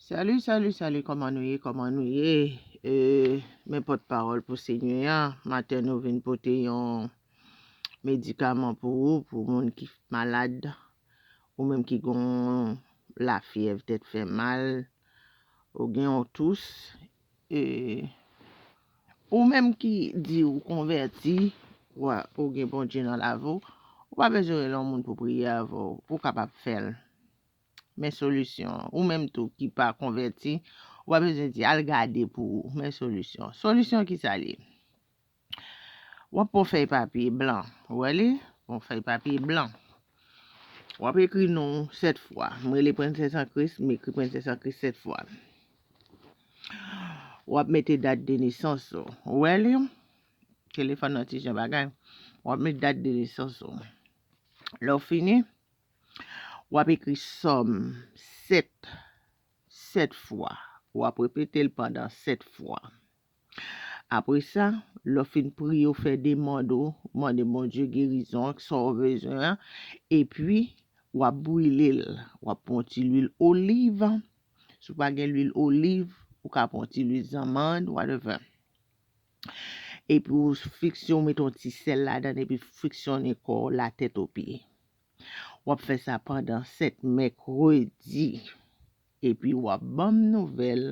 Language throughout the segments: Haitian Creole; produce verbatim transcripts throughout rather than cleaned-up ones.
Salut, salut, salut, kòman nou ye, kòman nou ye? E, men pòtpawòl pou Senyè a, maten nou vin pote yon medikaman pou ou, pou moun ki malad, ou menm ki gon lafyèv, tèt fè mal, ou gen yon tous, e, ou menm ki di ou konvèti, ou, ou gen Bondye nan lavi w, ou pa bezwen rele yon moun pou priye avè w, ou kapab fè l. Men solisyon an. Ou menm tou ki pa konvèti, ou pa bezwen di al gade pou ou. Men solisyon. Solisyon ki sa l ye? W ap pran fèy papye blan. Ou wè li? Pran fèy papye blan. W ap ekri non w sèt fwa. M rele Prensès an Kris, m ekri Prensès an Kris sèt fwa. W ap mete dat de nesans ou. Ou wè li? Telefòn nan ti jan bagay. W ap mete dat de nesans ou. Lè w fini, w ap ekri sòm sèt, sèt fwa. W ap repete l pandan sèt fwa. Apre sa, lè w fin priye, w fè demann ou, mande Bondye gerizon, sa w bezwen an, epi w ap brile l. W ap pran ti lwil oliv. Si w pa gen lwil oliv, ou ka pran ti lwil zanmann, whatever. Epi w fikse, w mete yon ti sèl ladan l, epi fiksyone kò w latèt o pye. W ap fè sa pandan sèt mèkredi. Epi w ap ban m nouvèl.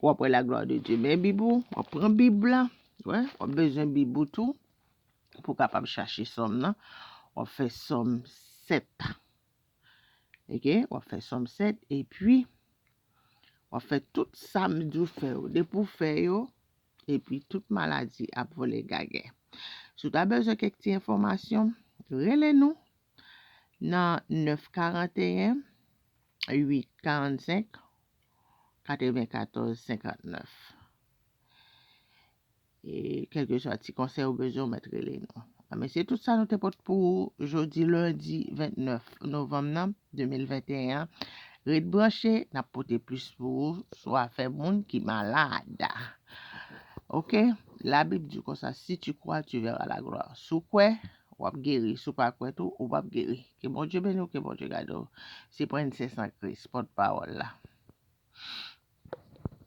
W ap wè la glwa de Dye. Men Bib ou, w ap pran Bib la. Wè, w ap bezwen Bib ou tou pou w kapab chache sòm nan. W ap fè sòm sèt. Oke, w ap fè sòm sèt, epi w ap fè tout sa m di w fè yo. Depi w fè yo, epi tout maladi ap vole gagè. Si w ta bezwen kèk ti enfòmasyon, rele nou nan nèf karanteyen, uit karannsenk, katrevenkatòz senkantnèf. E kèlkeswa ti konsèy ou bezwen, ou mèt rele nou. Anben, se tout sa nou te pote pou ou jodi lendi vennèf novanm nan de mil venteyen an. Ret branche, n ap pote plis pou ou sou afè moun ki malad. Oke? Labib di konsa, si tu crois, tu verras la gloire. Si w kwè, w ap geri. Si w pa kwè tou, ou p ap geri. Ke Bondye beni w, ke Bondye gade w. Se Prensès an Kris, pòtpawòl la.